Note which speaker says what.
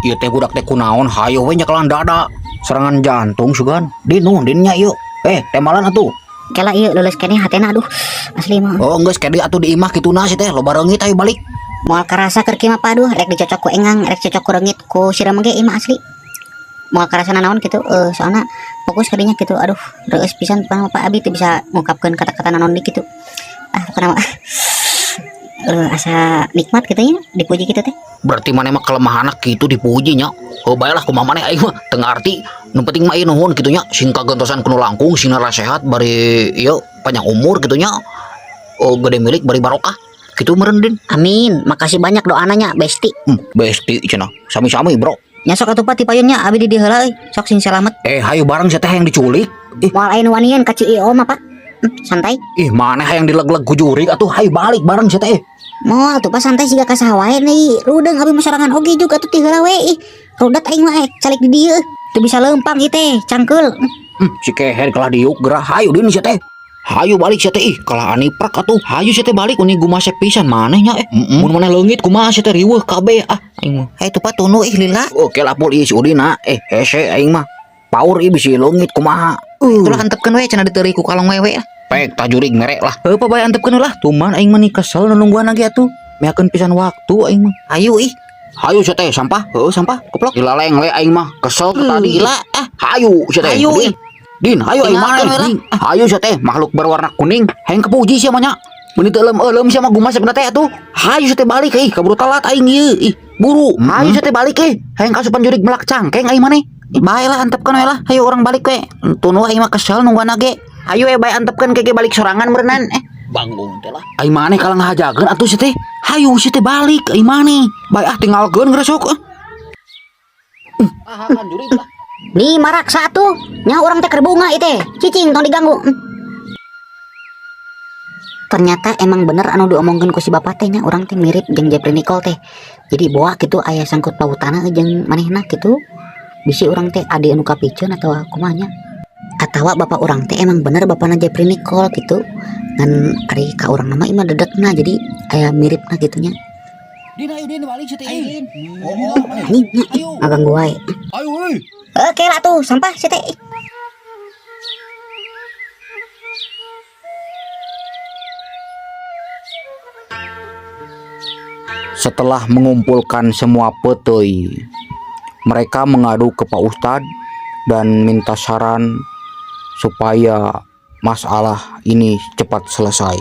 Speaker 1: Ieu teh budak teh kunaon hayo we nyekelan dada. Serangan jantung sugan. Din nuhun din nya ieu. Eh, temalan atuh.
Speaker 2: Kela ieu leuleus keneh hatena aduh. Asli mah.
Speaker 1: Oh, geus kede atuh di imah kituna sih teh loba reungit ayo balik.
Speaker 2: Moal karasa keur kieu mah Pak aduh, rek dicocok ku engang, rek cocok ku reungit ku sireum ge ieu mah asli. Moal karasa nanaon kitu soalna fokus ka dinya kitu aduh, reueus pisan pokona mah Pak abi teu bisa ngungkapkeun kata-kata nanaon deui kitu. Ah, pokona mah asa nikmat kitu nya dipuji kitu teh.
Speaker 1: Berarti maneh mah kelemahanna kitu dipuji nya. Oh, bae lah kumaha maneh aing mah teu ngarti. Nu penting mah ieu nuhun kitu nya, sing kagentosan ku nu langkung, sing sehat bari ieu panjang umur kitu nya. Oh, gede milik bari barokah. Kitu meureun Din.
Speaker 2: Amin, makasih banyak doana nya besti.
Speaker 1: Besti cenah. Sami-sami, Bro.
Speaker 2: Nya sok atuh Pak ti payun nya abi di dieu heula euy. Sok sing salamet.
Speaker 1: Eh, hayu bareng sia teh hayang diculik. Ih,
Speaker 2: Moal aya nu wanian ka Ci Io mah Pak. Santai.
Speaker 1: Ih maneh hayang dileg-leg ku jurig atuh hayu balik bareng sia teh.
Speaker 2: Moal tuh Pak santai siga ka saha wae nih. Rudeung abi mah sorangan oge juga tuh ti heula we ih. Rudat aing mah calik di dieu. Teu bisa leumpang ieu teh, cangkeul.
Speaker 1: Si keher kalah diuk gerah hayu din sia teh. Hayu balik sia teh ih kalah aniprak atuh. Hayu sia teh balik uni gumasek pisan maneh nya eh. Mun maneh leungit kumaha sia teh riweuh kabeh ah aing mah.
Speaker 2: Hayu tuh Pak tunu ih lila.
Speaker 1: Oke lah pul ieu si Udina eh hese aing mah. Paur ieu bisi leungit kumaha.
Speaker 3: Itulah antepkeun we cenah diteuri ku kalong wewe lah.
Speaker 1: Pek tajurig merek lah.
Speaker 3: Heuh bae antepkeun lah. Tuman aing mah nih kesel nungguan lagi atuh.
Speaker 1: Meakeun pisan waktu aing mah.
Speaker 3: Ayo ih.
Speaker 1: Hayu sia teh sampah,
Speaker 3: Heuh sampah koplok.
Speaker 1: Dilaleng le aing mah kesel ke tadi.
Speaker 3: Gila ah.
Speaker 1: Hayu sia teh.
Speaker 3: Hayu,
Speaker 1: Din.
Speaker 3: ih.
Speaker 1: Din, hayu aing
Speaker 3: Tinggalkeun
Speaker 1: mana?
Speaker 3: we lah.
Speaker 1: Din. Hayu sia teh makhluk berwarna kuning. Hayang kepuji sia mah nya. Meuni teu euleum-euleum sia mah gumasek teh atuh. Hayu sia teh balik ih, kaburu telat aing ieu. Ih, buru. Hayu sia teh balik ih. Hayang kasupan jurig melak cangkeng aing maneh.
Speaker 3: Bae lah antepkeun we lah. Hayu urang balik we. Tunu aing mah kesel nungguan ge. Hayu we bae antepkeun kege balik sorangan meureunnan eh.
Speaker 1: Bangun teh lah. Aing maneh kalah ngahajakeun atuh sia teh. Hayu sia teh balik aing maneh. Bae ah tinggalkeun geura sok. Ah, kan jurig lah.
Speaker 2: Nih maraksa atuh. Nya urang teh keur bunga ieu teh. Cicing tong diganggu. Ternyata emang bener anu diomongkeun ku si bapak teh nya urang teh mirip jeung Jefri Nichol teh. Jadi boa kitu aya sangkut pautana jeung manehna kitu. Bisi urang teh adi anu kapiceun atawa kumaha nya. Atawa bapak urang teh emang bener bapana Jefri Nichol kitu. Ngan ari ka urang nama ieu mah dedekna jadi aya miripna kitu nya.
Speaker 1: Din ayo Din balik sia teh. Din.
Speaker 2: Anjing nya ngaganggu wae.
Speaker 1: Ayo euy.
Speaker 2: Oke lah tuh sampah sia teh.
Speaker 1: Setelah mengumpulkan semua petei, mereka mengadu ke Pak Ustadz dan minta saran supaya masalah ini cepat selesai.